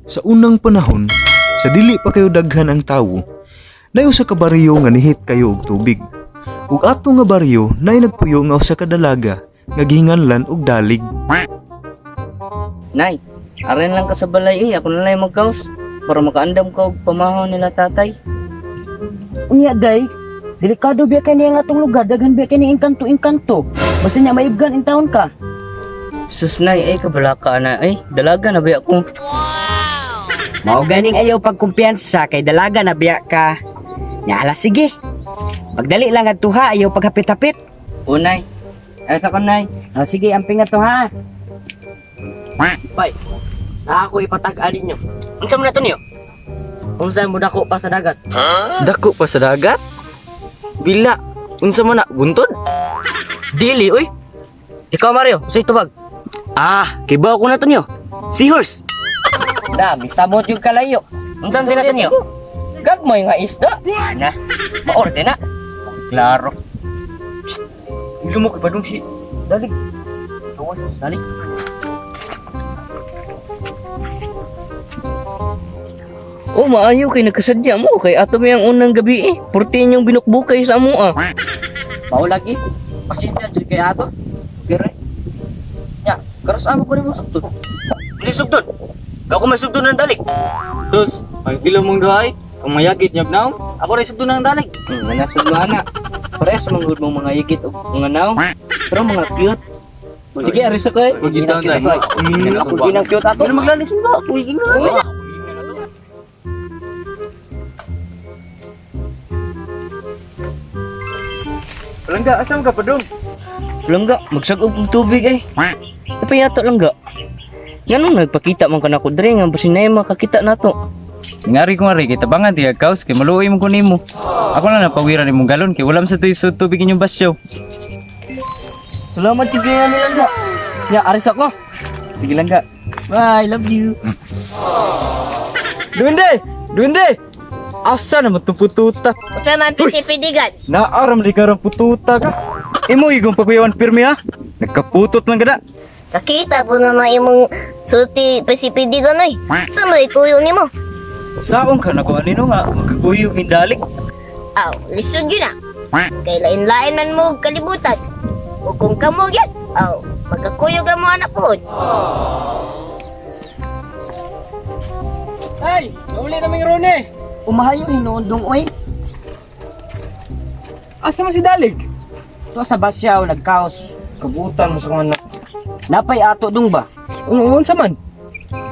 Sa unang panahon, sa dili pa kayo daghan ang tawo, naay usa ka baryo nga nihit kayo og tubig. Ug ato nga baryo naay nagpuyo nga usa ka dalaga nga gihinganlan og Dalig. Nay, arin lang ka sa balay eh. Ako na lang magkaos. Para makaandam ka og pamahaw nila tatay. Unya day, delikado biya kay niya nga atong lugar, daghan biya kay ni engkanto-engkanto. Basta niya maibgan in taon ka. Sus, nay, ay kabalaka na ay. Dalaga na ba ako? Mao ganing ayaw pagkumpiyansa kay dalaga na biya ka. Nya ala sige. Pagdali lang adto ha, ayaw paghapit-hapit. O nay, asa ko, nay? Ah, sige, amping na to ha. Bay, na ako ipatag-an ninyo. Unsa man na to niyo? Unsa mo dako pa sa dagat? Dako pa sa dagat? Bila, unsa man na buntod? Dili oy. Ikaw, Mario, unsay tubag? Ah, kibaw ko na to niyo. Seahorse. Dami samot yung kalayo. Unsa man na to niyo? Gagmay nga isda. Na, maorde na. Klaro. Psst, Ilo mo kay padung si Dalig. Dalig. Oh, maayo kay nagkasadya mo kay ato may ang unang gabi eh. Purti inyong binukbukay sa amo ah. Mao lagi. Pasensya jud kay ato. Kire. Nya, karos amo ko nimo sugtod. Hindi sugdon. Ako may sugdon ng dalig. Sus, ang kilo mong duhay, kung mayagit niyab naong, ako rin sugdon ng dalig. Manasugdo ana. Parehas man gud mong mga yigit og mga naong. Pero mga cute. Sige, aris ako eh. Pagkita Ginang tayo. cute ako. Ako ginang cute ato. Pero maglalis mo ba? Kuwigin na. Palangga, asa man ka padung? Langga, magsag-og og tubig eh. Napayato, langga. Nganong nagpakita man ka nako dre nga basin na makakita nato. Ngari ko ngari, kay tabangan tiga kaos, kay maluoy mo ko nimo. Ako lang napawiran imong galon, kay wala man sa tuy sa tubig inyong basyo. Salamat jud kay langga. Ya, aris ako. Sige langga. Bye, love you. Duwende! Duwende! Asa naman itong pututa? Unsa man pisipidigan? Naaram di ka rin pututa ka. Imo igong pagkuyawan pirmi ha? Nagkaputot lang kada. Sakita po na na imong sulti pisipidigan oy. Sa may tuyo nimo? Saong ka na ko anino nga, magkakuyog ni dalig. Aw, lisod yun ah. Kay lain-lain man mo og kalibutan. Ug kung kamo gyud, aw, magkakuyog ra mo anak po. Ay, nauli na may Rone. Umahayo hinuon dong oy. Asa man si Dalig? To sa basyaw nagkaos. Kabutan mo sa mga Napay ato dong ba? Unsa man?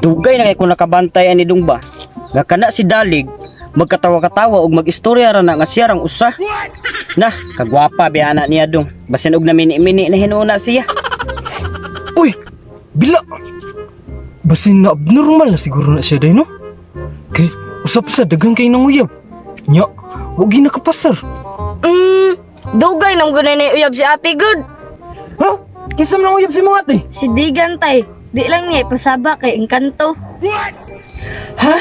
Dugay na kay kung nakabantay ani dong ba. Nga kana si Dalig magkatawa-katawa og magistorya ra na nga siya rang usa. Nah, kagwapa biya ana niya dong. Basin og namini-mini na hinuon na siya. Uy! Bila! Basin na abnormal na siguro na siya day, no? Kay, usap sa dagang kay nang uyab. Nya, wag nakapasar. Dugay nang gunay na uyab si Ate Good. Ha? Kinsa man ang uyab si mga ate? Si Digan tay, di lang niya ipasaba kay engkanto. Ha?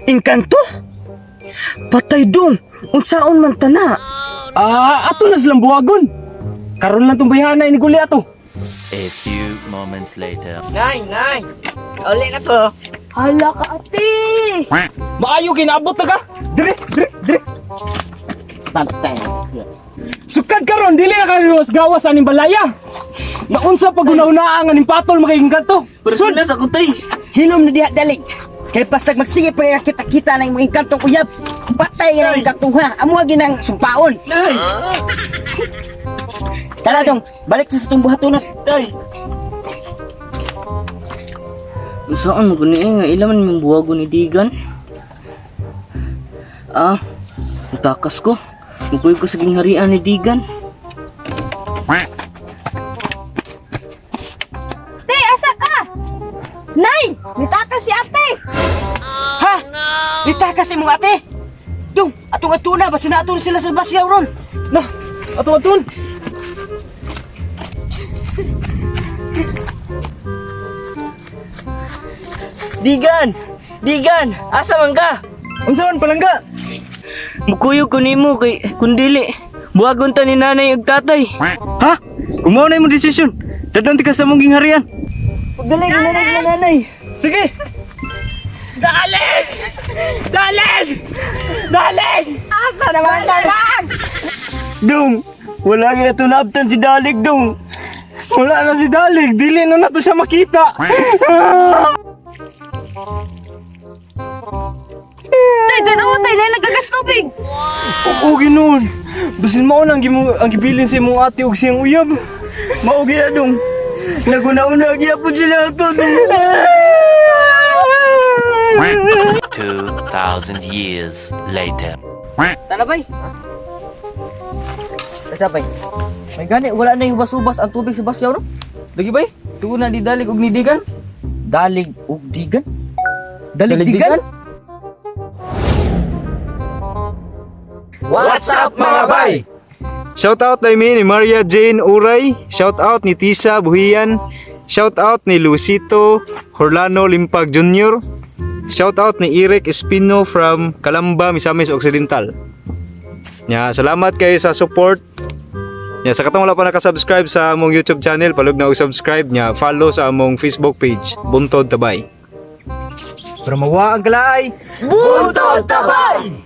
Engkanto? Patay dong. Unsaon man tana? Ah, ato na silang buwagon. Karon lang tong bayhana ini guli ato. A few moments later. Nay, nay. Uli na ko. Hala ka, ate! Maayo kay naabot na ka. Dire, dire, dire. Patay. Sukad karon dili na kayo gawas aning balaya. Naunsa pag una-unaan nga ning patol makiging kanto. Pero Sud, sila sa kutay. Hinom na diha dalig. Kay bastag magsige pa kita-kita na imong engkantong uyab. Patay nga na engkanto ha. Amo ginang sumpaon. Nay, Tara dong, balik sa itong buhatunan. nay. Unsaon mo gani eh, nga ilaman mong buwagon ni Digan? Ah, utakas ko. Mukuyog ko sa gingharian ni Digan. Te, asa ka? Nay, nitaka si ate! Ha? Itakas imong ate. Dong, atong atuna basta na ato sila sa basyaw ron. Na, ato aton. Digan! Digan! Asa man ka? Unsa man palangga? Mukuyog ko nimo kay kundili. Buwagon ta ni nanay ug tatay. Ha? Kumaw na imong desisyon. Dadon ti ka sa mong gingharian. Pagdali ni nanay ni nanay. Sige. Dalig! Dalig! Dalig! Asa naman tanan? Dong, wala nga ito naabtan si Dalig, dong. Wala na si Dalig, dili na nato siya makita. Tay, tanaw tay, nay nagkagas tubig. Oo, ginoon. Basin mao nang ang gibilin sa imong ate ug siyang uyab. Mao gyud dong. Naguna-una gyapon sila ato, dong. 2,000 years later. Tana bay. Kasi bay. May gani wala na yung ubas-ubas ang tubig sa basyaw no? Lagi bay, tuon na di dalig og nidigan. Dalig ug digan. Dalig digan? What's up mga bay? Shout out na ni Maria Jane Uray, shout out ni Tisa Buhian, shout out ni Luisito Horlano Limpag Jr., shout out ni Eric Espino from Calamba, Misamis Occidental. Nya, salamat kayo sa support. Nya, sa katong wala pa nakasubscribe sa among YouTube channel, palug na og subscribe nya, follow sa among Facebook page, Buntod Tabay. Pero mawa ang kalaay. Buntod tabay!